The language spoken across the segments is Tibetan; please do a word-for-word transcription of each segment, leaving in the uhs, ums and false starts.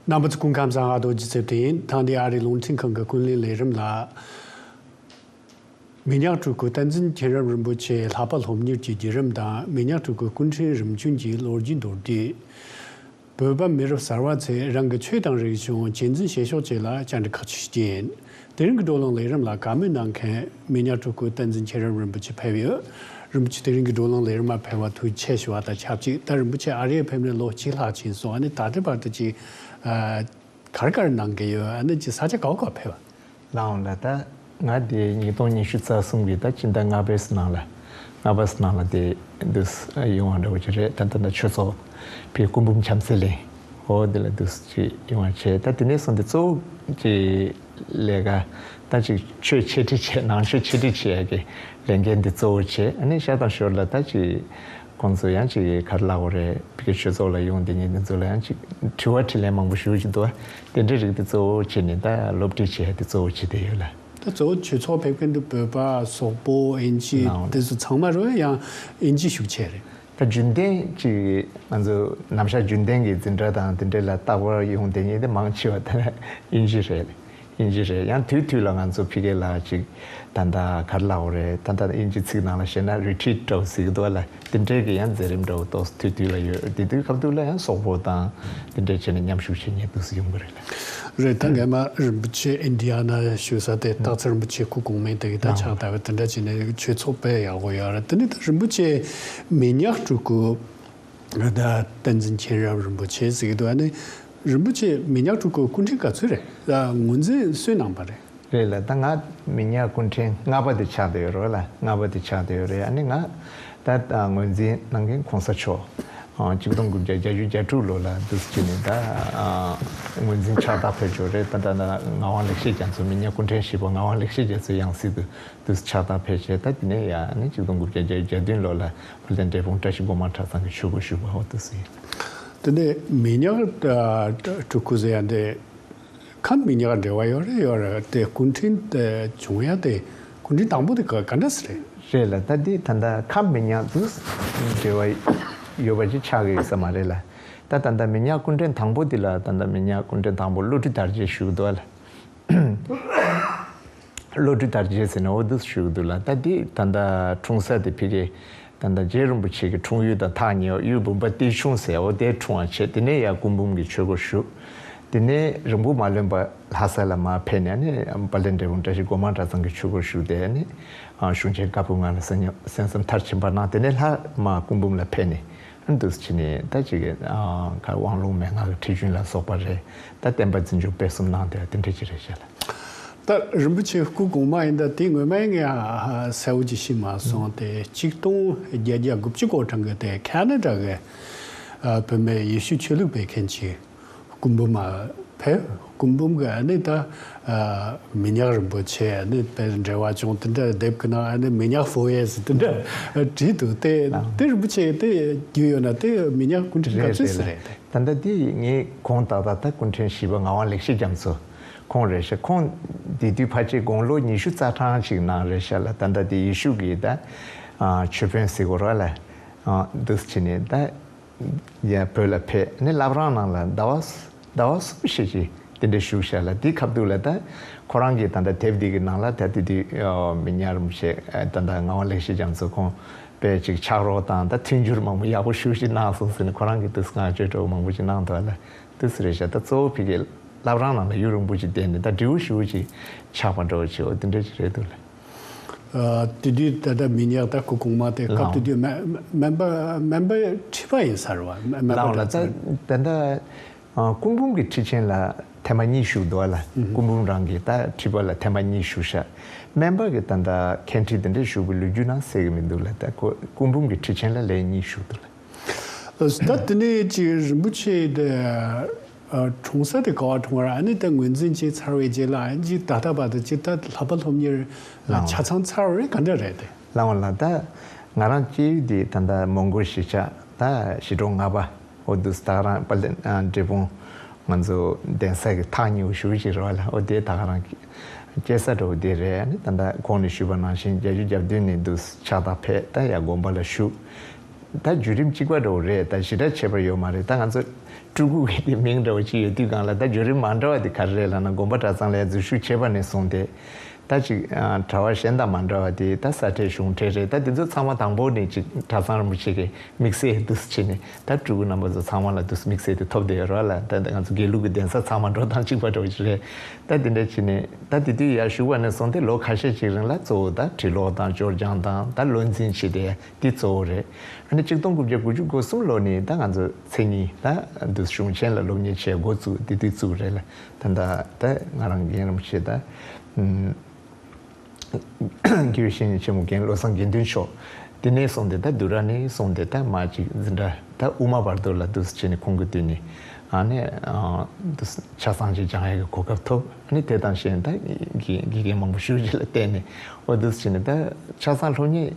རྣམ་པ་ཚོ་སྐུ་ཁམས་བཟང་། ཨ་རྡོ་རྗེ་ཚེ་བརྟན་ཡིན། ཐེངས་འདིའི་ཨ་རིའི་རླུང་འཕྲིན་ཁང་གི་ཀུན་གླེང་ལས་རིམ་ལ། མི་ཉག་སྤྲུལ་སྐུ་བསྟན་འཛིན་མཁྱེན་རབ་རིན་པོ་ཆེའི་ལྷག་པ་སློབ་གཉེར་གྱི་བརྒྱུད་རིམ་དང་། མི་ཉག་སྤྲུལ་སྐུ་སྐུ་ཕྲེང་རིམ་བྱོན་གྱི་ལོ་རྒྱུས་མདོར་བསྡུས། བོད་པ་མི་རབས་གསར་བ་ཚོས་རང་གི་ཆོས་དང་རིག་གཞུང་གཅེས་འཛིན་བྱེད་ཕྱོགས་བཅས་ལ་བཅར་འདྲི་ཁག་ཅིག་བྱས་ཡིན། དེ་རིང་གི་བགྲོ་གླེང་ལས་རིམ་ལ་བཀའ་མོལ་གནང་མཁན་མི་ཉག་སྤྲུལ་སྐུ་བསྟན་འཛིན་མཁྱེན་རབ་རིན་པོ་ཆེ་ཕེབས་ཡོད། རིན་པོ་ཆེ་དེ་རིང་གི་བགྲོ་གླེང་ལས་རིམ་མ་ཕེབས་པ་ཐུགས་རྗེ་ཆེ་ཞུ་བ་དང་ཆབས་ཅིག་ད་རིན་པོ་ཆེ་ཨ་རིར་ཕེབས་ནས་ལོ་གཅིག་ལྷག་ཕྱིན་སོང་། ཨ་ནི་ད་ལྟའི་བར་དུ་ཅིག་ཨ། གར་གར་གནང་གི་ཡོད། ཨ་ནི་ཅིག་ས་ཆ་ག་བ་ག་བ་ཕེབས་པ། ལའོ་ལ་ད་ང་དེ་ཉིས་སྟོང་ཉི་ཤུ་རྩ་གསུམ་གི་ད་སྤྱི་ཟླ་ལྔ་པའི་ནང་ལ་ལྔ་པའི་ནང་ལ་དེ་འདུག་ཡོང་བ་འདྲ་བོ་ཅིག་རེད། ད་ད་ད་ཆོས་ཚོགས་པའི་སྐུ་འབུམ་བྱམས་བརྩེ་གླིང་འོ་དེ་ལ་འདུག་ཅིག་ཡོང་བ་བྱས། ད་དེ་ནས་བཟུང་སྟེ་གཙོ་བོ་ཅིག་ལས་ཀ་ད་ཅིག་ཆོས་འཆད་ཁྲིད་བྱས། ནང་ཆོས་འཆད་ཁྲིད་བྱེད་ཡ་གི་ལས་འགན་འདི་གཙོ་བོ་བྱས། ཨ་ནི་ཤར་དང་ཞོར་ལ་ད་ཅིག་ཁོང་ཚོ་ཡང་ཅིག་ག་རེ་ལབ་དགོས་རེད། ཕ་གི་ཆོས་ཚོགས་ལ་ཡོང་དེ་ཉིད་དེ་ཚོ་ལ་ཡང་ཅིག་དྲི་བ་དྲིས་ལན་མང་པོ་ཞུ་བཞིན་འདུག་དེ་འདྲའི་རིགས་དེ་གཙོ་བོ་བྱས་ནས་ད་སློབ་ཁྲིད་བྱེད་ཡ་དེ་གཙོ་བོ་བྱས་བསྡད་ཡོད་ལ། ད་གཙོ་བོ་ཆོས་ཚོགས་ཕེབས་མཁན་དུ་བོད་པ་སོག་པོ་དབྱིན་ཇི་ནའོ་དེ་ཚོ་ཚང་མ་རོ་ཡང་དབྱིན་ཇི་ཤུགས་ཆེ་རེད། ད་རྒྱུན་ལྡན་ཅིག་ང་ཚོ་ནམ་ཞག་རྒྱུན་ལྡན་གྱི་འཛིན་གྲྭ་དང་དེ་འདྲ་ལ་རྟག་པར་ཡོང་བསྡད་མཁན་དེ་མང་ཆེ་བ་ད་དབྱིན་ཇི་རེད། དབྱིན་ཇི་རེད། ཡང་དུས་དུས་ལ་ང་ཚོ་ཕ་གི་ལ་ཅིག་ད་ལྟ་ག་རེ་ལབ་དགོས་རེད། ད་ལྟ་དབྱིན་ཇི་ཚིག་ནང་ལ་བཤད་ན་རི་ཊི་རིཊ་འདྲ་བོ་ཟེར་གི་འདུག་བ་ལ། དེ་འདྲའི་གི་ཡང་མཛད་རིམ་འདྲ་བོ་ཏོག་ཙམ་དུས་དུས་ལ་ཡོད། དེ་དུས་སྐབས་དུས་ལ་ཡང་སོག་པོ་དང་དེ་འདྲ་བྱས་ནས་མཉམ་ཞུགས་བྱེད་མཁན་ཏོག་ཙམ་ཡོང་གི་རེད་ལ། རེད། ད་སྔས་མ་རིན་པོ་ཆེ་ཨིན་ཌི་ཡ་ན་བཞུགས་ས་དེ་སྟག་འཚེར་རིན་པོ་ཆེ་སྐུ་གོང་མའི་དེ་གི་ད་ཕྱག་བཏབ་པ་དེ་འདྲ་བྱས་ནས་ཆོས་ཚོགས་དཔེ་ཡག་པོ་ཡོད་རེད། དེ་ནས་ད་རིན་པོ་ཆེ་མི་ཉག་སྤྲུལ་སྐུ་ད་བསྟན་འཛིན་མཁྱེན་རབ་རིན་པོ་ཆེ་ཟེར་གི་འདུག་ཨ་ནི་རིན་པོ་ཆེ་མི་ཉག་སྤྲུལ་སྐུ་སྐུ་ཕྲེང་ག་ཚོད་རེད། ད་ངོས་འཛིན་སུས་གནང་པ་རེད། རེད་ལ། ད་ང་མི་ཉག་སྐུ་ཕྲེང་ལྔ་པ་དེ་ཆགས་བསྡད་ཡོད་རེད་ལ། ལྔ་པ་དེ་ཆགས་བསྡད་ཡོད་རེད། ཨ་ནི་ང་ད་ངོས་འཛིན་གནང་མཁན་གོང་ས་མཆོག་གཅིག་སྟོང་དགུ་བརྒྱ་བརྒྱད་ཅུ་གྱ་དྲུག་ལོ་ལ་འདུག་སེ་བྱས་ནས་ད་ངོས་འཛིན་ཕྱག་རྟགས་ཕེབས་ཡོད་རེད། ད་ད་ད་ངག་དབང་ལེགས་བཤད་རྒྱ་མཚོ། མི་ཉག་སྐུ་ཕྲེང་བཞི་པ་ངག་དབང་ལེགས་བཤད་རྒྱ་མཚོའི་ཡང་སྲིད་དུ་འདུག་སེ་ཕྱག་རྟགས་ཕེབས་བྱས། ད་དེ་ནས་ཡང་ནི་གཅིག་སྟོང་དགུ་བརྒྱ་བརྒྱད་ཅུ་གྱ་བདུན་ལོ་ལ་དཔལ་ལྡན་འབྲས་སྤུངས་བཀྲ་ཤིས་སྒོ་མང་གྲྭ་ཚང་གི་ཆོས་སྒོར་ཞུགས་པ་འོ་འདུག་སེ་ཡིན། དེ་ནས་མི་ཉག་སྤྲུལ་སྐུ་ཟེར་ཡ་འདི་ཁམས་མི་ཉག་འབྲེལ་བ་ཡོད་རེད། ཡོད་རེད། དེ་སྐུ་ཕྲེང་དེ་བྱུང་ཡ་དེ་སྐུ་ཕྲེང་དང་པོ་དེ་ག་ག་འདྲ་ཟེར་རེད། རེད་ལ། ད་འདི་ད་ལྟ་ཁམས་མི་ཉག་ཏུ་འབྲེལ་བ་ཡོད་པ་ཅིག་ཆགས་ཀྱི་ཡོད་ས་མ་རེད་ལ། ད་ད་ལྟ་མི་ཉག་སྐུ་ཕྲེང་དང་པོ་འདི་ལ་ད་ལྟ་མི་ཉག་སྐུ་ཕྲེང་དང་པོ་བློ་གྲོས་དར་རྒྱས་ཞུ་གི་འདུག་ལ། བློ་གྲོས་དར་རྒྱས་ཟེར་ནས་འོ་འདུག་ཞུ་གི་འདུག་ལ། ད་འདི་ད་ལྟ་འཁྲུངས་ས་དེ་ཕ་གི་ད་ལྟ་རྗེ་རིན་པོ་ཆེ་གི་འཁྲུངས་ཡུལ་དང་ཐག་ཉེ་བ་གཡུ་བུམ་པ་གཏེར་གཞུང་ཟེར་འོ་དེར་འཁྲུངས་པ་བྱས། དེ་ནས་ཡར་སྐུ་འབུམ་གྱི་ཆོས་སྒོར་ཞུགས། དེ་ནས་རིང་པོ་མ་ལོན་པར་ལྷ་ས་ལ་མར་ཕེབས་ནས་ནི་དཔལ་ལྡན་འབྲས་སྤུངས་བཀྲ་ཤིས་སྒོ་མང་གྲྭ་ཚང་གི་ཆོས་སྒོར་ཞུགས་ཏེ་ནི་གཞུང་ཆེན་བཀའ་པོད་ལྔ་ལ་གསན་ཉམས་གསན་བསམ་མཐར་ཕྱིན་པ་གནང་། དེ་ནས་སླར་མར་སྐུ་འབུམ་ལ་ཕེབས་ནས། ཨ་འདུག་སེ་བྱས་ནས་ད་ཅིག་གི་ཨ་ག་དབང་ལུང་མན་ངག་གི་ཁྲིད་རྒྱུན་ལ་སོགས་པ་རེད། ད་བསྟན་པ་འཛིན་སྐྱོང་སྤེལ་གསུམ་གནང་བསྡད་དེ་འདྲ་ཅིག་རེད་ཤག་ལ། ད་རིན་པོ་ཆེ་སྐུ་གོང་མ་ཡིན་ད་དེ་ངོ་མ་ངས་ཧ་ཧ་གསལ་བོ་ཅིག་ཤེས་མ་སོང་། དེ་གཅིག་སྟོང་བརྒྱད་བརྒྱ་དགུ་བཅུ་གོ་གྲངས་གི་དེ་ཁ་ན་ཌ་གི་ཨ་བོད་མི་ཡེ་ཤུ་ཆོས་ལུགས་སྤེལ་མཁན་ཅིག་སྐུ་འབུམ་མ་ཕེབས། སྐུ་འབུམ་གྱི་ཨ་ནི་ད་ཨ་མི་ཉག་རིན་པོ་ཆེ་ཨ་ནི་དཔེ་འབྲེལ་བ་བྱུང་། དེ་འདྲ་དེབ་ཀྱི་ནང་ཨ་ནི་མི་ཉག་ཕོ་ཡེ་ཟེར་དེ་འདྲ་བྲིས་འདུག་དེ་དེ་རིན་པོ་ཆེ་དེ་རྒྱུས་ཡོད་ན་དེ་མི་ཉག་སྐུ་ཕྲེང་ག་ཚོད་ཟེར་རེད། དེ་ད་ལྟ་དེ་ངས་གོང་ཏག་ཏག་ད་སྐུ་ཕྲེང་བཞི་པ་ངག་དབང་ལེགས་བཤད་རྒྱ་མཚོ་ཁོང་རེད་ཤག་ཁོང་དེ་དུས་ཕལ་ཆེར་དགུང་ལོ་ཉི་ཤུ་རྩ་གྲངས་ཅིག་ནང་རེད་ཤག་ལ། ད་ལྟ་དེ་ཡེ་ཤུ་གི་ད་ཨ་ཆོས་དཔོན་ཟེར་དགོས་རེད་ལ། ཨ་འདུག་སེ་བྱས་ནས་ད། ཡ་བོད་ལ་ཕེབས་ནས་བླ་བྲང་ནང་ལ་ཟླ་བ་ཟླ་བ་གསུམ་ཞིག་ཅིག་དེ་འདྲ་བཞུགས་ཤག་ལ། དེའི་སྐབས་དུས་ལ་ད་ཁོ་རང་གིས་ད་ལྟ་དེབ་འདི་གི་ནང་ལ་ད་དེ་དུས་མི་ཉག་རིན་པོ་ཆེ་ད་ལྟ་ངག་དབང་ལེགས་བཤད་རྒྱ་མཚོ་ཁོང་དཔེ་ཅིག་ཕྱག་རོགས་དང་ད་མཐུན་འགྱུར་མང་པོ་ཡག་པོ་ཞེ་པོ་ཅིག་གནང་སོང་ཟེར་ནས་ཁོ་རང་གིས་དུས་བསྔགས་བརྗོད་འདྲ་བོ་མང་པོ་ཅིག་གནང་འདུག་ལ། དུས་སུ་རེད་ཤག་ད་གཙོ་བོ་ཕ་གིའི་བླ་བྲང་ནང་ལ་ཡུན་རིང་པོ་ཅིག་བསྡད་ནས་ད་འབྲས་བུ་ཞེ་པོ་ཅིག་ཆགས་པ་འདྲ་བོ་ཅིག་འོ་དེ་འདྲ་ཅིག་རེད་འདུག་ལ། ཨ་དེ་དུས་ད་ལྟ་མི་ཉག་ད་སྐུ་གོང་མ་དེ་སྐབས་དེ་དུས་སྨན་སྨན་པ་སྨན་པ་ཁྲི་པ་ཡིན་ས་རེད་བ། སྨན་པ་ལའོ་ལ་ད་ད་ལྟ་ཨ་སྐུ་འབུམ་གྱི་ཁྲི་ཆེན་ལ་ཐེངས་མ་གཉིས་བཞུགས་འདུག་ལ། སྐུ་འབུམ་རང་གི་ད་ཁྲི་པ་ལ་ཐེངས་མ་གཉིས་བཞུགས་ཤག་སྨན་པ་གི་ད་ལྟ་མཁན་ཁྲི་དེ་འདྲ་བཞུགས་པའི་ལོ་རྒྱུས་ནང་གསལ་གི་མི་འདུག་ལ། ད་ཁོ་སྐུ་འབུམ་གྱི་ཁྲི་ཆེན་ལ་ལན་གཉིས་བཞུགས་འདུག་ལ། ད་དེ་ནས་ཅིག་རིན་པོ་ཆེ་དེ་འཁྲུངས་ས་དེ་ག་བ་འཁྲུངས་ར། ཨ་ནི་དེ་ངོས་འཛིན་བྱས་ཚར་བའི་རྗེས་ལ་ཨ་ནི་ཅིག་ད་ལྟ་བར་དུ་ཅིག་ད་ལྷག་པ་སློབ་གཉེར་ལ་ཆ་ཚང་ཚར་བ་རེད་ག་འདྲ་རེད་དེ། ལའོ་ལ་ད་ང་རང་སྐྱེས་ཡུལ་དེ་ད་ལྟ་མོན་གྷོ་གཞིས་ཆགས་ད་གཞིས་གྲོང་ལྔ་པ་འོ་འདུག་སེ་ད་ག་རང་དཔལ་ལྡན་འབྲས་སྤུངས་ང་ཚོ་གདན་ས་གི་ཐག་ཉེ་བོ་ཞེ་པོ་ཅིག་རེད་བ་ལ། འོ་དེ་ད་ག་རང་སྐྱེས་ས་འདྲ་བོ་དེ་རེད། ཨ་ནི་ད་ལྟ་གོང་ནས་ཞུས་པ་ནང་བཞིན་བརྒྱད་ཅུ་གྱ་བདུན་ནས་འདུག་སེ་ཕྱག་རྟགས་ཕེབས། ད་ཡར་དགོན་པ་ལ་བཞུགས། ད་བརྒྱུད་རིམ་གཅིག་པ་འདྲ་བོ་རེད། ད་ཞེ་དྲག་ཁྱད་པར་ཡོད་མ་རེད། ད་ང་ཚོ་སྤྲུལ་སྐུ་གི་དེ་མིང་འདྲ་བོ་ཅིག་ཡོད་དུས་སྒང་ལ། ད་བརྒྱུད་རིམ་མ་འདྲ་བ་དེ་ག་རེ་རེད་ལབ་ན། དགོན་པ་གྲྭ་ཚང་ལ་འཛུལ་ཞུགས་བྱས་པ་ནས་བཟུང་སྟེ། ད་ཅིག་ཨ་གྲྭ་བ་གཞན་དང་མ་འདྲ་བ་དེ་ད་ས་ཁྲལ་གཞུང་ཁྲལ་རེད། ད་དེ་ཚོ་ཚང་མ་དང་པོ་ནས་ཅིག་གྲྭ་ཚང་རིན་པོ་ཆེ་གི་དམིགས་བསལ་འདུག་སེ་བྱས་ནས། ད་སྤྲུལ་སྐུ་རྣམ་པ་ཚོ་ཚང་མ་ལ་འདུག་སེ་དམིགས་བསལ་དེ་ཐོབ་བསྡད་ཡོད་རེད་ལ། ད་ད་ང་ཚོ་དགེ་ལུགས་ཀྱི་གདན་ས་ཚང་མ་འགྲོ་སྟངས་གཅིག་པ་འདྲ་བོ་ཞིག་རེད། ད་དེ་འདྲ་བྱས་ནས། ད་དེ་དུས་ཡར་ཞུགས་པ་ནས་བཟུང་སྟེ་ལོ་ཁ་ཤས་ཅིག་རིང་ལ་གཙོ་བོ་ད་འབྲི་ཀློག་དང་སྐྱོར་སྦྱང་དང་ད་བློ་འཛིན་བྱེད་བསྡད་ཡ་དེ་གཙོ་བོ་རེད། ཨ་ནི་གཅིག་སྟོང་དགུ་བརྒྱ་དགུ་བཅུ་གོ་གསུམ་ལོ་ནས་ད་ང་ཚོ་མཚན་ཉིད་ད་འདུག་སེ་གཞུང་ཆེན་ལ་སློབ་གཉེར་བྱེད་འགོ་བཙུགས། དེ་དུས་བཙུགས་རེད་ལ། ད་ད་ད་ང་རང་རྒན་རིན་པོ་ཆེ་ད་ཨུམ། དགེ་བའི་བཤེས་གཉེན་ཆེན་མོ་རྒན་བློ་བཟང་དགེ་འདུན་མཆོག་དེ་ནས་བཟུང་སྟེ། ད་བསྡུ་ར་ནས་བཟུང་སྟེ། ད་མ་ཅིག་འཛིན་གྲྭ་ད་དབུ་མ་བར་དུ་ལ་འདུག་སེ་བྱས་ནས་ཁོང་གི་དུས་ནས། ཨ་ནི་ཨ་འདུག་སེ་ཆ་ཚང་ཅིག་སྦྱང་ཡག་གི་གོ་སྐབས་ཐོབ། ཨ་ནི་དེ་དང་གཞན་ད་དགེ་དགེ་རྒན་མང་པོ་ཞེ་པོ་ཅིག་ལ་བསྟེན་ནས། འོ་འདུག་སེ་བྱས་ནས་ད་ཆ་ཚང་སློབ་གཉེར།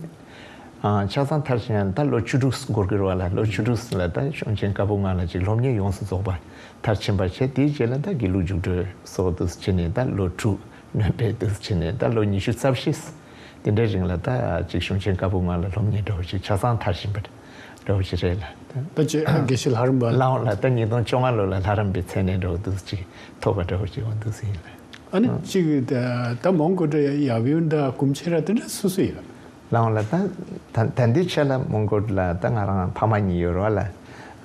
ཨ་ཆ་ཚང་མཐར་ཕྱིན་ཡང་ད་ལོ་བཅུ་དྲུག་འགོར་གྱི་རེད་པ་ལ། ལོ་བཅུ་དྲུག་ལ་ད་གཞུང་ཆེན་བཀའ་པོད་ལྔ་ལ་ཅིག་སློབ་གཉེར་ཡོངས་སུ་རྫོགས་པ་མཐར་ཕྱིན་པ་བྱས། དེའི་རྗེས་ལ་ད་དགེ་ལུགས་རྒྱུགས་སྤྲོད་སོགས་འདུག་སེ་བྱས་ནས། ད་ལོ་དྲུག་སྣོན་པས་འདུག་སེ་བྱས་ནས། ད་ལོ་ཉི་ཤུ་རྩ་བཞི་དེ་འདྲའི་རིང་ལ་ད་ཅིག་གཞུང་ཆེན་བཀའ་པོད་ལྔ་ལ་སློབ་གཉེར་འདྲ་བོ་ཅིག་ཆ་ཚང་མཐར་ཕྱིན་པ་འདྲ་བོ་ཅིག་རེད་ལ། ད་ཅིག་དགེ་བཤེས་ལྷ་རམས་པ། ལགས་འོང་ལགས། ད་ཉིས་སྟོང་བཅོ་ལྔ་ལོ་ལ་ལྷ་རམས་པའི་མཚན་གནས་འདྲ་བོ་འདུག་སེ་ཅིག་ཐོབ་པ་འདྲ་བོ་ཅིག་འོང་འདུག་སེ་ཡིན་ལ། ཨ་ནི་ཨ་གཅིག་ད་ད་མོན་གྷོ་འདྲ་ཡབ་ཡུམ་འདྲ་སྐུ་མཆེད་ར་དེ་འདྲ་སུ་སུ་ཡོད། ལགས་འོང་ལགས། ད་ད་ད་ལྟའི་ཆ་ལ་མོན་གྷོ་ལ་ད་ང་རང་ཕ་མ་གཉིས་ཡོད་རེད་པ་ལ།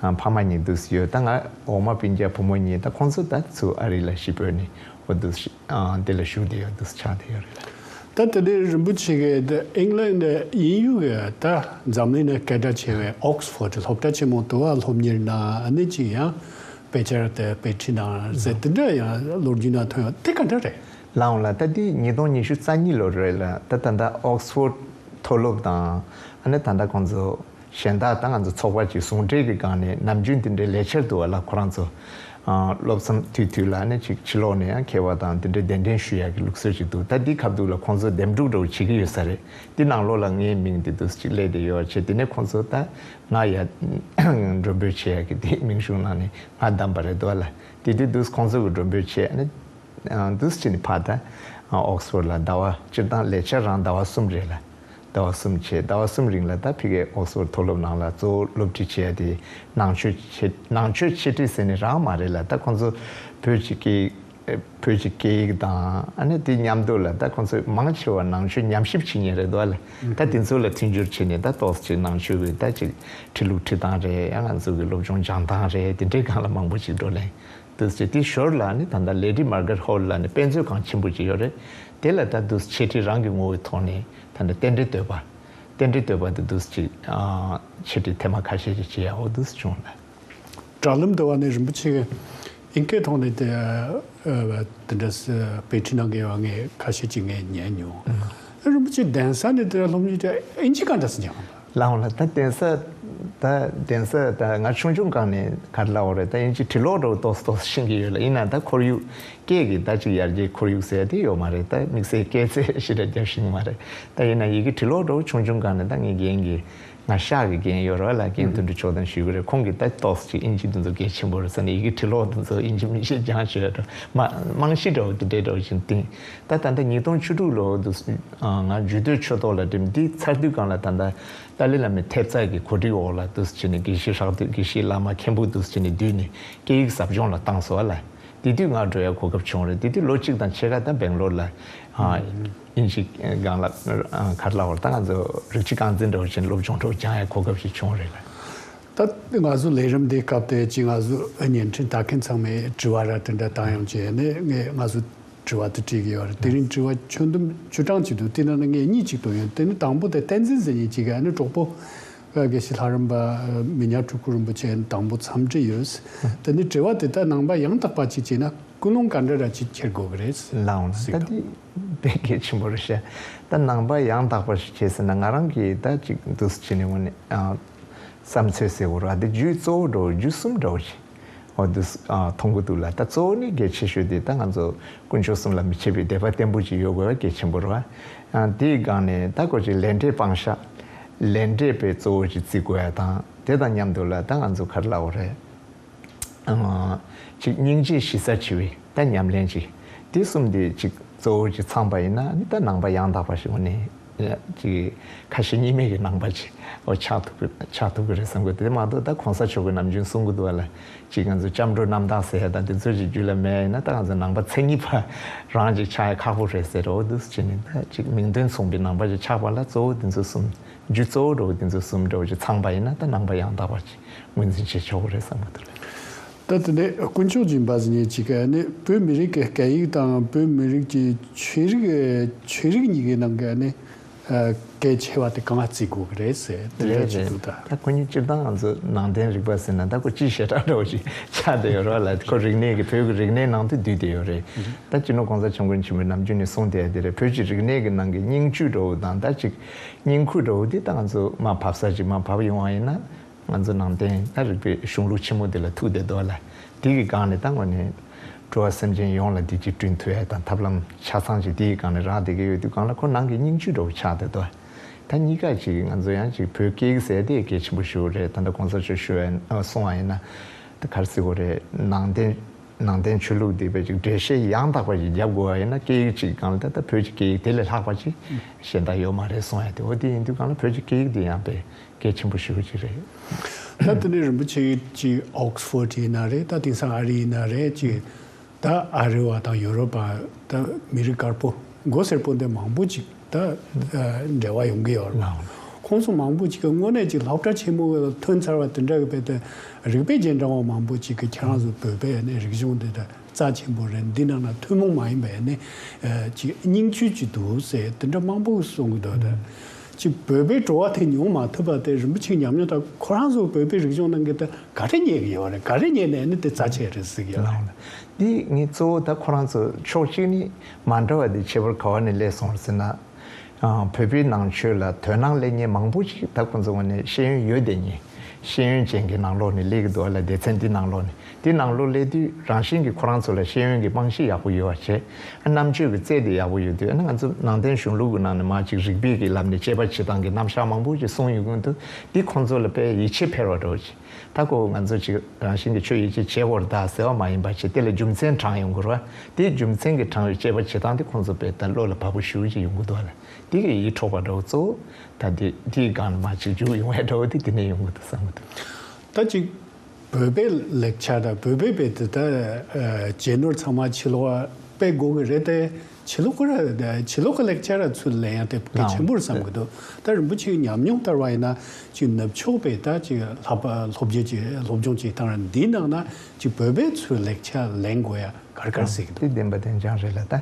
ཨ་ཕ་མ་གཉིས་འདུག་སེ་ཡོད། ད་ང་འོག་མ་སྤུན་ཀྱག་བུ་མོ་གཉིས། ད་ཁོང་ཚོ་ད་ཚུར་ཨ་རི་ལ་གཞིས་སྤོས་ནས། འོ་འདུག་སེ་ཨ་འདི་ལ་བཞུགས་བསྡད་ཡོད། འདུག་སེ་ཆགས་བསྡད་ཡོད་རེད་ལགས། ད་དེ་ནས་རིན་པོ་ཆེ་གིས་ད་ཨིང་ལན་ནས་དབྱིན་ཡུལ་གྱི་ད་འཛམ་གླིང་ནས་སྐད་གྲགས་ཆེ་བའི་ཨོག་སི་ཕོར་ཌི་སློབ་གྲྭ་ཆེན་མོ་དུ་བ་སློབ་གཉེར་གནང་། ཨ་ནི་ཅིག་ཡང་དཔེ་ཆ་དེ་དཔེ་ཁྲིད་གནང་ཟེར། དེ་འདྲ་ཡང་ལོ་རྒྱུས་ནང་ཐོན་ཡོད། དེ་ག་འདྲ་རེད། ལགས་འོང་ལགས། ད་དེ་ཉིས་སྟོང་ཉི་ཤུ་རྩ་གཉིས་ལོ་རེད་ལ། ད་ད་ལྟ་ཨོག་སི་ཕོར་ཌི་མཐོ་སློབ་དང་། ཨ་ནི་ད་ལྟ་ཁོང་ཚོ་གཞན་དག་ད་ང་ཚོ་ཚོགས་པ་ཅིག་ཟུང་འབྲེལ་གྱི་སྒང་ནས་ནམ་རྒྱུན་དེ་འདྲའི་ལས་འཆར་འདུག་པ་ལ། ཁོ་རང་ཚོ་ཨ་སློབ་མཚམས་དུས་དུས་ལ་ནི་ཅིག་ཕྱི་ལོགས་ནས་ཡང་མཁས་པ་དང་དེ་འདྲའི་གདན་འདྲེན་ཞུ་ཡག་གི་ལུགས་སྲོལ་ཅིག་འདུག་ད་འདི་ཁ་ཐུག་ལ་ཁོང་ཚོ་འདེམས་སྒྲུག་འདྲ་བོ་བྱེད་ཀྱི་ཡོད་ས་རེད། འདི་ནང་ལོགས་ལ་ངའི་མིང་དེ་འདུག་ཅིག་སླེབས་བསྡད་ཡོད་པ་བྱས། དེ་ནས་ཁོང་ཚོ་ད་ང་ཡར་མགྲོན་འབོད་བྱེད་ཡག་གི་དེ་མིང་གཞུང་ནང་ནས་ང་བདམས་པ་རེད་འདུག་པ་ལ། དེ་དུས་འདུག་ཁོང་ཚོ་གི་མགྲོན་འབོད་བྱས། ཨ་ནི་ཨ་འདུག་སེ་བྱས་ནས་ཕར་ད་ཨ་ཨོག་སི་ཕོར་ཌི་ལ་ཟླ་བ། སྤྱིར་བཏང་ལས་འཆར་རང་ཟླ་བ་གསུམ་རེད་ལ། ཟླ་བ་གསུམ་བྱས། ཟླ་བ་གསུམ་རིང་ལ་ད་ཕ་གིའི་ཨོག་སི་ཕོར་ཌི་མཐོ་སློབ་ནང་ལ་གཙོ་བོ་སློབ་ཁྲིད་བྱེད་ཡ་དེ་ནང་ཆོས་ཆེ་ནང་ཆོས་འཆད་ཁྲིད་ཟེར་ནི་རང་མ་རེད་ལ། ད་ཁོང་ཚོ་བོད་ཀྱི་སྐད་ཡིག་བོད་ཀྱི་སྐད་ཡིག་དང་། ཨ་ནི་དེ་མཉམ་དུ་ལ་ད་ཁོང་ཚོས་མང་ཆེ་བ་ནང་ཆོས་ཉམས་ཞིབ་བྱེད་མཁན་རེད་འདུག་པ་ལ། ད་དེ་ཚོ་ལ་མཐུན་འགྱུར་བྱས་ནས། ད་ཏོག་ཙམ་ཅིག་ནང་ཆོས་ཀྱི་ད་ཅིག་ཁྲིད་ལུགས་ཁྲིད་སྟངས་རེད། ཡང་ང་ཚོ་གི་སློབ་སྦྱོང་སྦྱང་སྟངས་རེད། དེ་འདྲའི་སྒང་ལ་མང་པོ་ཅིག་བགྲོ་གླེང་འདུག་སེ། དེ་ཞོར་ལ་ནི་ད་ལྟ་ལེ་ཌི་མར་གྷེ་རེཊ་ཧོལ་ལ་ནི་དཔེ་མཛོད་ཁང་ཆེན་པོ་ཅིག་ཡོད་རེད། དེ་ལ་ད་འདུག་སེ་འཆད་ཁྲིད་རང་གི་ངོ་བོའི་ཐོག་ནས། ད་ནི་རྟེན་འབྲེལ་བསྟོད་པ། རྟེན་འབྲེལ་བསྟོད་པ་དེ་འདུག་སེ་ཅིག་ཨ་འཆད་ཁྲིད་ཐེངས་མ་ཁ་ཤས་ཅིག་བྱེད་ཡ་འོ་འདུག་སེ་བྱུང་ལ། དྲ་ལམ་དུ་བ་ནས་རིན་པོ་ཆེ་གིས་ཨིན་སྐད་ཐོག་ནས་དེ་ཨ་དེ་འདྲ་སེ་དཔེ་ཁྲིད་གནང་གི་ཡོད་པ་ངས་ཁ་ཤས་ཅིག་ངས་ཉན་མྱོང་། ཨ་རིན་པོ་ཆེ་གདན་ས་ནས་དེ་སློབ་གཉེར་དེ་ཨིན་ཇི་ག་འདྲ་སེ་སྦྱངས། ལགས་འོང་ལགས། ད་གདན་ས་ད་གདན་ས་ད་ང་ཆུང་ཆུང་སྒང་ནས་ག་རེ་ལབ་དགོས་རེད། ད་དབྱིན་ཇི་འབྲི་ཀློག་འདྲ་བོ་ཏོག་ཙམ་ཏོག་ཙམ་ཤེས་ཀྱི་ཡོད་ལ། ཡིན་ནའང་ད་ཁོར་ཡུག་སྐད་ཀྱི་ད་ཅིག་ཡར་རྒྱས་ཁོར་ཡུག་ཟེར་དེ་ཡོད་མ་རེད། ད་དམིགས་བསལ་སྐད་ཚད་ཞེ་དྲག་རྒྱབ་ཤེས་ཀྱི་མ་རེད། ད་ཡིན་ནའང་ཡི་གེ་འབྲི་ཀློག་འདྲ་བོ་ཆུང་ཆུང་སྒང་ནས། ད་ངའི་རྒན་གྱི་ང་ཤག་གི་རྒན་ཡོད་རེད་པ་ལ། རྒན་དོན་གྲུབ་མཆོག་དང་ཞུ་གི་རེད། ཁོང་གིས་ད་ཏོག་ཙམ་ཅིག་ཨིན་ཇི་འདི་ཚོ་གལ་ཆེན་པོ་རེད་ཟེར་ནས། ཡི་གེ་འབྲི་ཀློག་འདི་ཚོ་ཨིན་ཇི་མི་ཤེས་སྦྱང་ཤོག་འདྲ་བོ། མ་རྨང་གཞི་འདྲ་བོ་དེ་འདྲའི་འདྲ་བོ་ཞིག་བཏིང་། ད་ད་ལྟ་ཉིས་སྟོང་བཅུ་དྲུག་ལོ་འདུག་སེ་ང་རྒྱུད་སྟོད་ཆོས་ཐོག་ལ་འགྲིམས། འདི་ཚར་དུས་སྒང་ལ་ད་ལྟ་ཏཱ་ལའི་བླ་མའི་ཐེབས་རྩ་གི་གོ་སྒྲིག་འོག་ལ་འདུག་སེ་བྱས་ནས་དགེ་བཤེས་ཧྲག་སྡེ། དགེ་བཤེས་བླ་མ་མཁན་པོ་འདུག་སེ་བྱས་ནས་བསྡུས་ནས་སྐད་ཡིག་ཟབ་སྦྱོང་ལ་བཏང་སོང་བ་ལ། དེ་དུས་ང་འགྲོ་ཡ་གོ་སྐབས་བྱུང་རེད། དེ་དུས་ལོ་གཅིག་དང་ཕྱེད་ཀ་ད་སྦེང་ལོར་ལ་ཨ་ཨིན་ཇི་སྒང་ལ་ཨ་ག་རེ་ལབ་དགོས་རེད། ད་ང་ཚོ་རིགས་གཅིག་རྐང་འཛིན་འདྲ་བོ་བྱས་ནས་སློབ་སྦྱོང་འདྲ་བོ་སྦྱང་ཡ་གོ་སྐབས་ཤིག་བྱུང་རེད་ལ། ད་ང་ཚོ་ལས་རིམ་འདིའི་སྐབས་དེ་ཅིག་ང་ཚོ་བརྙན་འཕྲིན་ལྟ་མཁན་ཚང་མས་དྲི་བ་ར་དེ་འདྲ་བཏང་ཡོང་བྱས་ནས། ངས་ང་ཚོ་དྲི་བ་དེ་དྲིས་ཀྱི་ཡོད་རེད། དེ་རིང་དྲི་བ་ཁྱོན་བསྡོམས་བཅུ་གྲངས་ཅིག་འདུག་དེ་ནང་ནས་ངས་གཉིས་ཅིག་བཏོན་ཡོད། དེ་ནི་དང་པོ་དེ་བསྟན་འཛིན་ཟེར་མཁན་ཅིག་གིས། ཨ་ནི་གྲོགས་པོ་དགེ་བཤེས་ལྷ་རམས་པ་མི་ཉག་སྤྲུལ་སྐུ་རིན་པོ་ཆེ་དང་པོ་འཚམས་འདྲི་ཡོད། དེ་ནི་དྲི་བ་དེ་ད་ནང་པ་ཡང་དག་པ་ཅིག་བྱས་ན་ཀུན་སློང་ག་འདྲ་ར་ཅིག་འཁྱེར་དགོས་ཀྱི་རེད། ལགས་འོང་། ད་འདི་དཔེ་གལ་ཆེན་པོ་རེད་ཤག་ད་ནང་པ་ཡང་དག་པ་ཞིག་བྱས་ཟེར་ན། ང་རང་གིས་ད་ཅིག་འདུག་སེ་བྱས་ནས་ངོ་ནས་ཨ་བསམ་ཚུལ་ཟེར་དགོས་རེད་པ། འདི་རྒྱུ་གཙོ་བོ་འདྲ་བོ། རྒྱུ་གསུམ་འདྲ་བོ་ཞིག་འོ་འདུག་སེ་ཨ་མཐོང་གི་འདུག་ལ། ད་གཙོ་བོ་ནི་གལ་ཆེ་ཤོས་དེ་ད་ང་ཚོ་དཀོན་མཆོག་གསུམ་ལ་མི་ཕྱེད་པའི་དད་པ་བརྟན་པོ་ཅིག་ཡོད་དགོས་པ་གལ་ཆེན་པོ་རེད་པ། ཨ་དེའི་སྒང་ནས་ད་ཁོ་ཅིག་ལས་འབྲས་སྤང་བཞག་ལས་འབྲས་དཔེ་གཙོ་བོ་ཅིག་བརྩི་དགོས་ཡ་དང་། དེ་དང་མཉམ་དུ་ལ་ད་ང་ཚོ་ག་རེ་ལབ་དགོས་རེད། ཨ་ཅིག་སྙིང་རྗེ་གཞི་རྩ་ཆེ་བའི་ད་ཉམས་ལེན་ཅིག་དེ་གསུམ་དེ་ཅིག་གཙོ་བོ་ཅིག་ཚང་པ་ཡིན་ན་ནི། ད་ནང་པ་ཡང་དག་པ་ཞིག་ངོ་ནས་ ཅིག་ཁ་ཞེ་གཉིས་མེད་ཀྱི་ནང་པ་ཅིག་འོ་ཆགས་ཐུབ་ཀྱི་ཆགས་ཐུབ་ཀྱི་རེད་བསམ་གི། དེ་མ་གཏོགས་ད་གོང་ས་མཆོག་གིས་ནམ་རྒྱུན་གསུང་གི་འདུག་བ་ལ། ཅིག་ང་ཚོ་སྐྱབས་འགྲོ་རྣམ་དག་ཟེར་ཡ་ད་དེ་ཚོ་ཅིག་རྒྱུད་ལ་མེད་ཡིན་ན། ད་ང་ཚོ་ནང་པ་མཚན་ཉིད་པ་རང་ཅིག་ཆགས་ཡ་ཁག་པོ་རེད་ཟེར། འོ་འདུག་སེ་བྱས་ནས་ད་ཅིག་མིང་དོན་མཚུངས་པའི་ནང་པ་ཅིག་ཆགས་པ་ལ་གཙོ་བོ་དེ་ཚོ་གསུམ། རྒྱུ་གཙོ་བོ་འདྲ་བོ་དེ་ཚོ་གསུམ་འདྲ་བོ་ཅིག་ཚང་པ་ཡིན་ན། ད་ནང་པ་ཡང་དག་པ་ཅིག་ངོས་འཛིན་བྱེད་ཆོག་གི་རེད་བསམ་གི་འདུག་ལ། ད་དེ་ནས་དཀོན་མཆོག་སྦྱིན་པ་ཟེར་མཁན་ཅིག་གིས་ནི་བོད་མི་རིགས་ཀྱི་སྐད་ཡིག་དང་བོད་མི་རིགས་ཀྱི་ཆོས་རིག་ཆོས་རིག་གཉིས་ཀའི་ནང་གི་ནི་གལ་ཆེ་བ་དེ་གང་བརྩི་དགོས་ཀྱི་རེད་ཟེར་དེ་འདྲ་རེད་ཅིག་རེད། འདུག་ད། ད་ཁོ་གཉིས་སྤྱིར་བཏང་ང་ཚོ་ནང་བསྟན་རིག་པ་ཟེར་ན་ད་ཁོ་སྤྱིའི་བྱེ་བྲག་འདྲ་བོ་ཞིག་ཆགས་བསྡད་ཡོད་རེད་བ་ལ། ཁོ་རིག་གནས་ཀྱི་བོད་ཀྱི་རིག་གནས་ནང་དུ་འདུས་བསྡད་ཡོད་རེད། ད་སྤྱི་ནོར་གོང་ས་སྐྱབས་མགོན་ཆེན་པོས་ནམ་རྒྱུན་ནས་གསུངས་བསྡད་ཡ་དེ་རེད། བོད་ཀྱི་རིག་གནས་ཀྱི་ནང་གི་སྙིང་བཅུད་འདྲ་བོ་དང་ད་ཅིག་སྙིང་ཁུ་འདྲ་བོ་དེ་ད་ང་ཚོ་མར་བབས་ས་ཅིག་མར་བབས་ཡོང་བ་ཡིན་ན། ང་ཚོ་ནང་བསྟན་ད་རིག་པའི་གཞུང་ལུགས་ཆེན་མོ་འདི་ལ་ཐུག་བསྡད་འདུག་ལ། དེ་གི་སྒང་ནས་ད་དངོས་གནས་འགྲོ་བ་སེམས་ཅན་ཡོངས་ལ་བདེ་སྐྱིད་བསྐྲུན་ཐུབ་ཡ་དང་ཐབས་ལམ་ཆ་ཚང་ཅིག་དེ་གི་སྒང་ནས་རག་བསྡད་ཀྱི་ཡོད་དུས་སྒང་ལ། ཁོ་ནང་གི་སྙིང་བཅུད་འདྲ་བོ་ཆགས་བསྡད་འདུག་ད་གཉིས་ཀ་ཅིག་ང་ཚོ་ཡང་ཅིག་བོད་སྐད་ཡིག་ཟེར་དེ་གལ་ཆེན་པོ་ཞིག་རེད། ད་ལྟ་གོང་ས་མཆོག་ཞུ་བ་ཡིན་ཨ་གསུང་བ་ཡིན་ན། ད་ག་རེ་ཟེར་དགོས་རེད། ནང་བསྟན་ནང་བསྟན་ཆོས་ལུགས་འདི་བས་ཅིག་འགྲེལ་བཤད་ཡང་དག་པ་ཞིག་རྒྱབ་དགོས་པ་ཡིན་ན། སྐད་ཡིག་ཅིག་སྒང་ལ་ད་ལྟ་བོད་ཀྱི་སྐད་ཡིག་དེ་ལས་ལྷག་པ་ཅིག་གཞན་དག་ཡོད་མ་རེད་གསུང་ཡ་དེ། འོ་དེ་ཡིན་དུས་སྒང་ལ་བོད་ཀྱི་སྐད་ཡིག་དེ་ཡང་དཔེ་གལ་ཆེན་པོ་ཞེ་པོ་ཅིག་རེད། ད་དེ་ནས་རིན་པོ་ཆེ་ཅིག་ཨོག་སི་ཕོར་ཌི་ཡིན་ན་རེད། ད་དེང་སང་ཨ་རི་ཡིན་ན་རེད། ཅིག་ད་ཨ་རི་བ་དང་ཡོ་རོབ་པ་ད་མི་རིགས་དཀར་པོ་མགོ་སེར་པོ་འདི་མང་པོ་ཅིག་ད་འབྲེལ་བ་ཡོང་གི་ཡོད་རེད། ཁོང་ཚོ་མང་པོ་ཅིག་གི་དངོས་གནས་ཅིག་སློབ་གྲྭ་ཆེན་མོ་ཐོན་ཚར་བ་དེ་འདྲ་གི་བས་ཏེ་རིག་པའི་རྗེས་འབྲང་བ་མང་པོ་ཅིག་གི་ཁྱེད་རང་ཚོ་བོད་པའི་ནས་རིག་གཞུང་འདི་ད་རྩ་ཆེན་པོ་རེད། འདི་ནང་ན་ཐུན་མོང་མ་ཡིན་པའི་ནི་ཅིག་སྙིང་བཅུད་ཅིག་འདུག་ཟེར་དེ་འདྲ་མང་པོ་གསུང་གི་འདུག་ད་ཅིག་བོད་པའི་བྲོ་བ་དེ་མྱོང་མ་ཐུབ་པ་དེ་རིན་པོ་ཆེའི་ཉམས་མྱོང་དང་ཁོ་རང་ཚོ་བོད་པའི་རིག་གཞུང་ནང་གི་ད་ག་རེ་རྙེད་ཀྱི་ཡོད་རེད། ག་རེ་རྙེད་ནས་ནི་དེ་རྩ་ཆེ་རེད་ཟེར་གྱི་ཡོད་རེད། འདི་ངས་གཙོ་བོ་ད་ཁོ་རང་ཚོ་ཕྱོགས་གཅིག་ནས་མ་འདྲ་བ་དེ་ཁྱད་པར་ག་བ་ནས་སླེབས་སོང་ཟེར་ན། ཨ་བོད་པའི་ནང་ཆོས་ལ་དོ་སྣང་སླེབས་མཁན་མང་པོ་ཞིག་ད་ཁོ་ཚོ་ངོས་ནས་ཤེས་ཡོན་ཡོད་བསྡད་མཁན། ཤེས་ཡོན་ཅན་གྱི་ནང་ལོགས་ནས་སླེབས་ཀྱི་འདུག་ལ། སྡེ་ཚན་འདི་ནང་ལོགས་ནས། འདི་ནང་ལོགས་སླེབས་དུས་རང་བཞིན་གྱིས་ཁོ་རང་ཚོ་ལ་ཤེས་ཡོན་གྱི་རྨང་གཞི་ཡག་པོ་ཡོད་པ་བྱས། ཨ་རྣམ་དཔྱོད་ཀྱི་རྩལ་དེ་ཡག་པོ་ཡོད་དུས། ཨ་ནི་ང་ཚོ་ནང་བསྟན་གཞུང་ལུགས་ཀྱི་ནང་ནས་མར་ཅིག་རིག་པའི་གི་ལམ་ནས་དཔྱད་པ་བྱེད་སྟངས་ཀྱི་རྣམ་གཞག་མང་པོ་ཞིག་གསུངས་ཡོང་གི་འདུག་འདི་ཁོང་ཚོ་ལ་དཔེ་ཡིད་ཆེས་འཕེར་བ་འདྲ་བོ་ཅིག་ད་ཁོ་ང་ཚོ་ཅིག་རང་བཞིན་གྱིས་ཆོས་ཡིད་ཆེས་བྱེད་དགོས་རེད་ད་ཟེར་བ་མ་ཡིན་པ་བྱས། དེ་ལ་རྒྱུ་མཚན་དྲངས་ཡོང་དགོས་རེད་བ། དེའི་རྒྱུ་མཚན་གྱིས་དྲངས་པའི་དཔྱད་པ་བྱེད་སྟངས་དེ་ཁོང་ཚོ་དཔེ་ད་བློ་ལ་བབས་པོ་ཞེ་པོ་ཅིག་ཡོང་གི་འདུག་བ་ལ། དེ་གི་ཡིད་འཕྲོག་པ་འདྲ་བོ་གཙོ་བོ་ད་དེ་དེའི་སྒང་ལ་མར་ཅིག་འཇུག་ཡོང་བའི་འདྲ་བོ་དེ་དེ་ནས་ཡོང་གི་འདུག་བསམ་གི་འདུག་ད་ཅིག་བོད་པའི་ལེགས་ཆ་དང་བོད་པའི་བོད་དེ་ད་ཨ་གཞོན་ནུ་ཚང་མ་ཕྱི་ལོགས་སྤེལ་དགོས་ཀྱི་རེད་དེ། ཕྱི་ལོགས་ཀྱི་ར་ཕྱི་ལོགས་ཀྱི་ལེགས་ཆ་ར་ཚུར་ལེན་ཡ་དེ་གལ་ཆེན་པོ་རེད་བསམ་གི་འདུག་ད་རིན་པོ་ཆེའི་ཉམས་མྱོང་ལྟར་བ་ཡིན་ན་ཅིག་ནུབ་ཕྱོགས་པའི་ད་ཅིག་ལྷག་པ་སློབ་བརྒྱུད་ཅིག་སློབ་སྦྱོང་བྱེད་སྟངས་ར་འདིའི་ནང་ན་ཅིག་བོད་པའི་ཚུར་ལེགས་ཆ་ལེན་དགོས་ཡ་ག་རེ་ག་རེ་ཟེར་གི་འདུག་དེ་བདེན་པ་བདེན་རྐྱང་རེད་ལ། ད་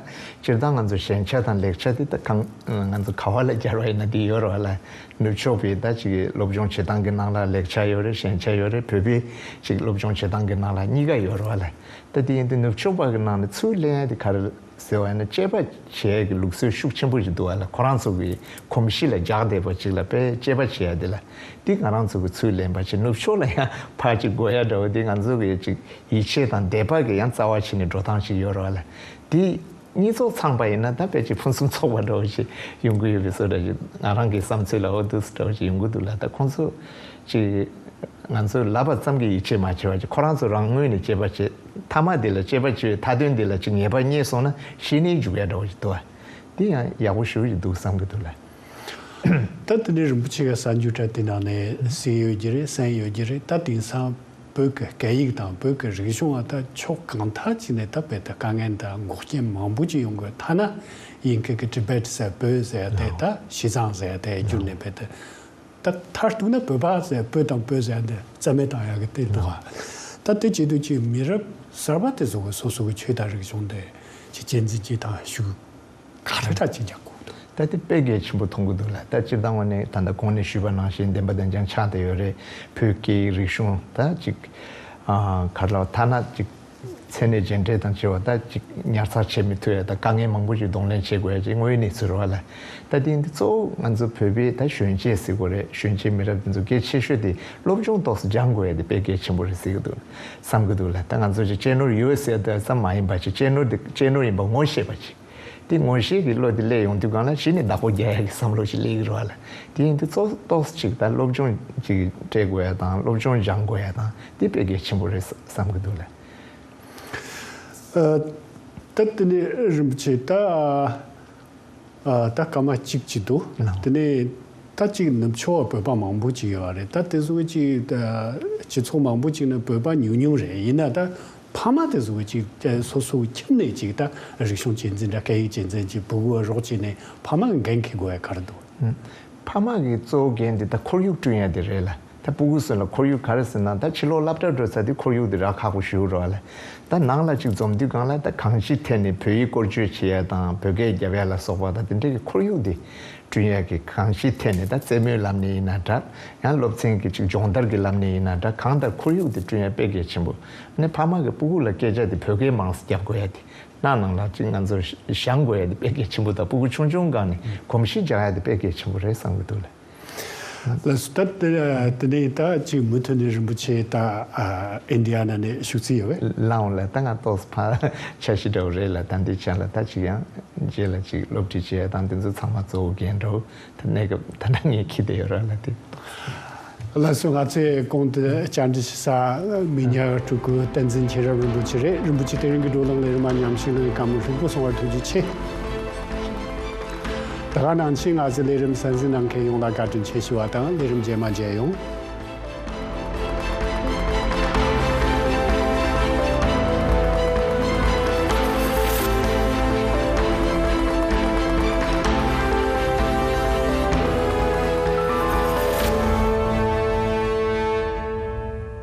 སྤྱིར་བཏང་ང་ཚོ་ཞན་ཆ་དང་ལེགས་ཆ་དེ་ད་གང་ང་ཚོ་ག་བ་ལ་སྦྱར་བ་ཡིན་ན་དེ་ཡོད་རེད་བ་ལ། ནུབ་ཕྱོགས་པའི་ད་ཅིག་སློབ་སྦྱོང་བྱེད་སྟངས་ཀྱི་ནང་ལ་ལེགས་ཆ་ཡོད་རེད། ཞན་ཆ་ཡོད་རེད། བོད་པའི་ཅིག་སློབ་སྦྱོང་བྱེད་སྟངས་ཀྱི་ནང་ལ་གཉིས་ཀ་ཡོད་རེད་བ་ལ། ད་དེ་ཡིན་དུས་ནུབ་ཕྱོགས་པ་གི་ནང་ནས་ཚུར་ལེན་ཡ་དེ་ག་རེ་ཟེར་བ་ཡིན་ན། དཔྱད་པ་བྱེད་ཡ་གི་ལུགས་སྲོལ་ཤུགས་ཆེན་པོ་ཞིག་འདུག་བ་ལ། ཁོ་རང་ཚོ་གི་གོམས་གཤིས་ལ་རྒྱགས་བསྡད་པ་ཅིག་ལ་དཔེ་དཔྱད་པ་བྱེད་ཡ་དེ་ལ། དེ་ང་རང་ཚོ་གི་ཚུར་ལེན་པ་ཅིག་ནུབ་ཕྱོགས་ལ་ཡང་ཕར་ཅིག་དགོས་ཡ་འདྲ་བོ་དེ་ང་ཚོ་གི་ཅིག་ཡིད་ཆེས་དང་དད་པ་གི་ཡང་རྩ་བ་ཆེ་ནས་འགྲོ་སྟངས་ཅིག་ཡོད་རེད་བ་ལ། དེ་གཉིས་ཚོགས་ཚང་པ་ཡིན་ན་ད་དཔེ་ཅིག་ཕུན་སུམ་ཚོགས་པ་འདྲ་བོ་ཞིག་ཡོང་གི་ཡོད་པའི་བཟོ་འདྲ་ཞིག་ང་རང་གི་བསམ་ཚུལ་ལ་འོ་འདུག་སེ་འདྲ་བོ་ཞིག་ཡོང་གི་འདུག་ལ། ད་ཁོང་ཚོ་ཅིག་ང་ཚོས་ལབ་པ་ཙམ་གྱིས་ཡིད་ཆེས་མ་བྱེད་པ་ཅིག་ཁོ་རང་ཚོ་རང་ངོས་ནས་དཔྱད་པ་བྱེད། མཐའ་མ་འདི་ལ་དཔྱད་པ་བྱེད་པའི་མཐའ་དོན་འདི་ལ་ཅིག་ངེས་པ་རྙེད་སོང་ན་གཞི་ནས་འཇུག་ཡ་འདྲ་བོ་ཞིག་འདུག་བ། འདི་ཡང་ཡག་པོ་ཞེ་པོ་ཞིག་འདུག་བསམ་གྱི་འདུག་ལ། ད་དེ་ནས་རིན་པོ་ཆེ་ག་གསར་འགྱུར་དྲ་དེ་ནང་ནས་གཟིགས་ཡོད་ཀྱི་རེད། གསན་ཡོད་ཀྱི་རེད། ད་དེང་སང་བོད་ཀྱི་སྐད་ཡིག་དང་བོད་ཀྱི་རིག་གཞུང་བ་ད་ཕྱོགས་གང་ཐད་ཅིག་ནས་ད་བོད་ད་དཀའ་ངལ་དང་འགོག་རྐྱེན་མང་པོ་ཅིག་ཡོང་དགོས། ཐ་ན་དབྱིན་སྐད་ཀྱི་ཊི་བེ་ཊི་ཟེར་བོད་ཟེར་དེ་ད་ཞི་ཙང་ཟེར་དེ་བསྒྱུར་ནས་བོད་ད། ད་མཐར་གཏུགས་ན་བོད་པ་ཟེར་བོད་དང་བོད་ཟེར་འདི་རྩ་མེད་བཏང་ཡག་གི་དེ་འདུག་ག་ད་དེ་བྱེད་དུས་ཀྱི་མི་རབས་གསར་པ་དེ་ཚོ་གི་སོ་སོ་གི་ཆོས་དང་རིག་གཞུང་དེ་ཅིག་གཅེས་འཛིན་བྱེད་སྟངས་ཤུགས་ག་རེ་དྲག་ཅིག་རྒྱག་དགོས་འདུག་ད་དེ་དཔེ་གལ་ཆེན་པོ་མཐོང་གི་འདུག་ལ། ད་སྤྱིར་བཏང་ངོས་ནས་ད་ལྟ་གོང་ནས་ཞུས་པ་ནང་བཞིན་བདེན་པ་བདེན་རྐྱང་ཆགས་བསྡད་ཡོད་རེད། བོད་སྐད་རིག་གཞུང་ད་ཅིག་ཨ་ག་རེ་ལབ་ཐ་ན་ཅིག་མཚན་གནས་རྗེས་འབྲེལ་དང་བཅས་པ་ད་ཅིག་ཉར་ཚགས་བྱེད་མི་ཐུབ་ཡ་ད་དཀའ་ངལ་མང་པོ་ཞིག་གདོང་ལེན་བྱེད་དགོས་ཡ་ཅིག་དངོས་ཡོད་གནས་ཚུལ་རེད་བ་ལ། ད་དེ་འདི་གཙོ་བོ་ང་ཚོ་བོད་པའི་ད་གཞོན་སྐྱེས་ཟེར་དགོས་རེད། གཞོན་སྐྱེས་མི་རབས་འདི་ཚོ་གལ་ཆེ་ཤོས་དེ་སློབ་སྦྱོང་ཏོག་ཙམ་སྦྱང་དགོས་ཡ་དེ་དཔེ་གལ་ཆེན་པོ་རེད་ཟེར་གི་འདུག་བསམ་གི་འདུག་ལ། ད་ང་ཚོ་ཅིག་གཅེས་ནོར་ཡོད་ཟེར་ཡ་ད་ཙམ་མ་ཡིན་པ་ཅིག་གཅེས་ནོར་དེ་གཅེས་ནོར་ཡིན་པ་ངོ་ཤེས་པ་ཅིག་དེ་ངོ་ཤེས་ཀྱི་བློ་དེ་སླེབས་ཡོང་དུས་སྒང་ལ་གཞི་ནས་བདག་པོ་རྒྱག་ཡ་གི་བསམ་བློ་ཞིག་སླེབས་ཀྱི་རེད་བ་ལ། དེ་ཡིན་དུས་གཙོ་ཏོག་ཙམ་ཅིག་ད་སློབ་སྦྱོང་ཅིག་སྤྲད་དགོས་ཡ་དང་སློབ་སྦྱོང་སྦྱང་དགོས་ཡ་དང་དེ་དཔེ་གལ་ཆེན་པོ་རེད་བསམ་གི་འདུག་ལ། ཨ། ད་དེ་ནས་རིན་པོ་ཆེ་ད་ ཨ། ད་སྐར་མ་གཅིག་ཅིག་འདུག་ལགས། དེ་ནས་ད་ཅིག་ནུབ་ཕྱོགས་བོད་པ་མང་པོ་ཅིག་ཡོད་རེད། ད་དེ་ཚོ་གི་ཅིག་ད་སྤྱི་ཚོགས་མང་པོ་ཅིག་ནི་བོད་པ་ཉུང་ཉུང་རེད། ཡིན་ན་ད་ཕ་མ་དེ་ཚོ་གི་ཅིག་སོ་སོའི་ཁྱིམ་ནས་ཅིག་ད་རིག་གཞུང་གཅེས་འཛིན་དང་སྐད་ཡིག་གཅེས་འཛིན་གྱི་ཕྲུ་གུ་རོགས་བྱས་ནས་ཕ་མ་གི་འགན་འཁྱེར་དགོས་ཡ་ག་རེ་འདུག་ཕ་མ་གི་གཙོ་བོ་འགན་དེ་ད་ཁོར་ཡུག་བསྐྲུན་ཡ་དེ་རེད་ལ། ད་ཕྲུ་གུ་ཚོ་ལ་ཁོར་ཡུག་ག་རེ་ཟེར་ན། ད་ཕྱི་ལོགས་སློབ་གྲྭ་འགྲོ་ཚར་དུས་ཁོར་ཡུག་དེ་རག་ཁག་པོ་ཞིག་རེད་ལ། ད་ནང་ལ་ཅིག་འཛོམས་དུས་སྒང་ལ་ད་གང་ཅིའི་ཐད་ནས་བོད་ཡིག་སྐོར་བརྗོད་བྱེད་ཡ་དང་བོད་སྐད་རྒྱབ་ཡ་ལ་སོགས་པ་ད་དེ་འདྲ་གི་ཁོར་ཡུག་དེ་བསྐྲུན་ཡ་གི་གང་ཅིའི་ཐད་ནས། ད་རྩེད་མོའི་ལམ་ནས་ཡིན་ན་འདྲ། ཡང་སློབ་ཚན་གྱི་ཅིག་སྦྱོང་བརྡར་གྱི་ལམ་ནས་ཡིན་ན་འདྲ། གང་ལྟར་ཁོར་ཡུག་དེ་བསྐྲུན་ཡ་དཔེ་གལ་ཆེན་པོ། ཨ་ནི་ཕ་མ་གི་ཕྲུ་གུ་ལ་སྐད་ཆ་དེ་བོད་སྐད་མང་ཙམ་རྒྱབ་དགོས་ཡ་དེ། སྣ་ནང་ལ་ཅིག་ང་ཚོ་བཞེངས་དགོས་ཡ་དེ་དཔེ་གལ་ཆེན་པོ་དང་། ཕྲུ་གུ་ཆུང་ཆུང་སྒང་ནས་གོམས་གཤིས་འཇགས་ཡ་དེ་དཔེ་གལ་ཆེན་པོ་རེད་བསམ་གྱི་འདུག་ལ། ལགས་སོ། ད་དེ་དེ་ནས་ད་ཅིག་མུ་མཐུད་ནས་རིན་པོ་ཆེ་ད་ཨ་ཨིན་ཌི་ཡ་ན་ནས་བཞུགས་རྩིས་ཡོད་པས། ལགས་འོང་ལགས། ད་ང་ཏོག་ཙམ་ཕར་འཆར་གཞི་འདྲ་བོ་རེད་ལ། ད་འདི་ཆ་ལ་ད་ཅིག་ཡང་རྗེས་ལ་ཅིག་སློབ་ཁྲིད་བྱེད་ཡ་དང་དེ་ཚོ་ཚང་མ་གཙོ་བོ་འགན་འགྲོ། ད་གནས་སྐབས་ད་ལྟ་ངས་འཁྱེར་བསྡད་ཡོད་ར་ལ་དེ། ལགས་སོ། ང་ཚོས་གོང་དུ་བཅར་འདྲི་ཞུ་ས་མི་ཉག་སྤྲུལ་སྐུ་བསྟན་འཛིན་མཁྱེན་རབ་རིན་པོ་ཆེ་རེད། རིན་པོ་ཆེ་དེ་རིང་གི་བགྲོ་གླེང་ལས་རིམ་མ་ཉམས་ཞིབ་གནང་བའི་བཀའ་མོལ་ལྷུག་པོ་གསུང་བར་ཐུགས་རྗེ་ཆེ། ད་ག་ནང་བཞིན་ང་ཚོའི་ལས་རིམ་གསན་གཟིགས་གནང་མཁན་ཡོངས་ལ་བཀའ་དྲིན་ཆེ་ཞུ་བ་དང་། ལས་རིམ་རྗེས་མ་མཇལ་ཡོང་།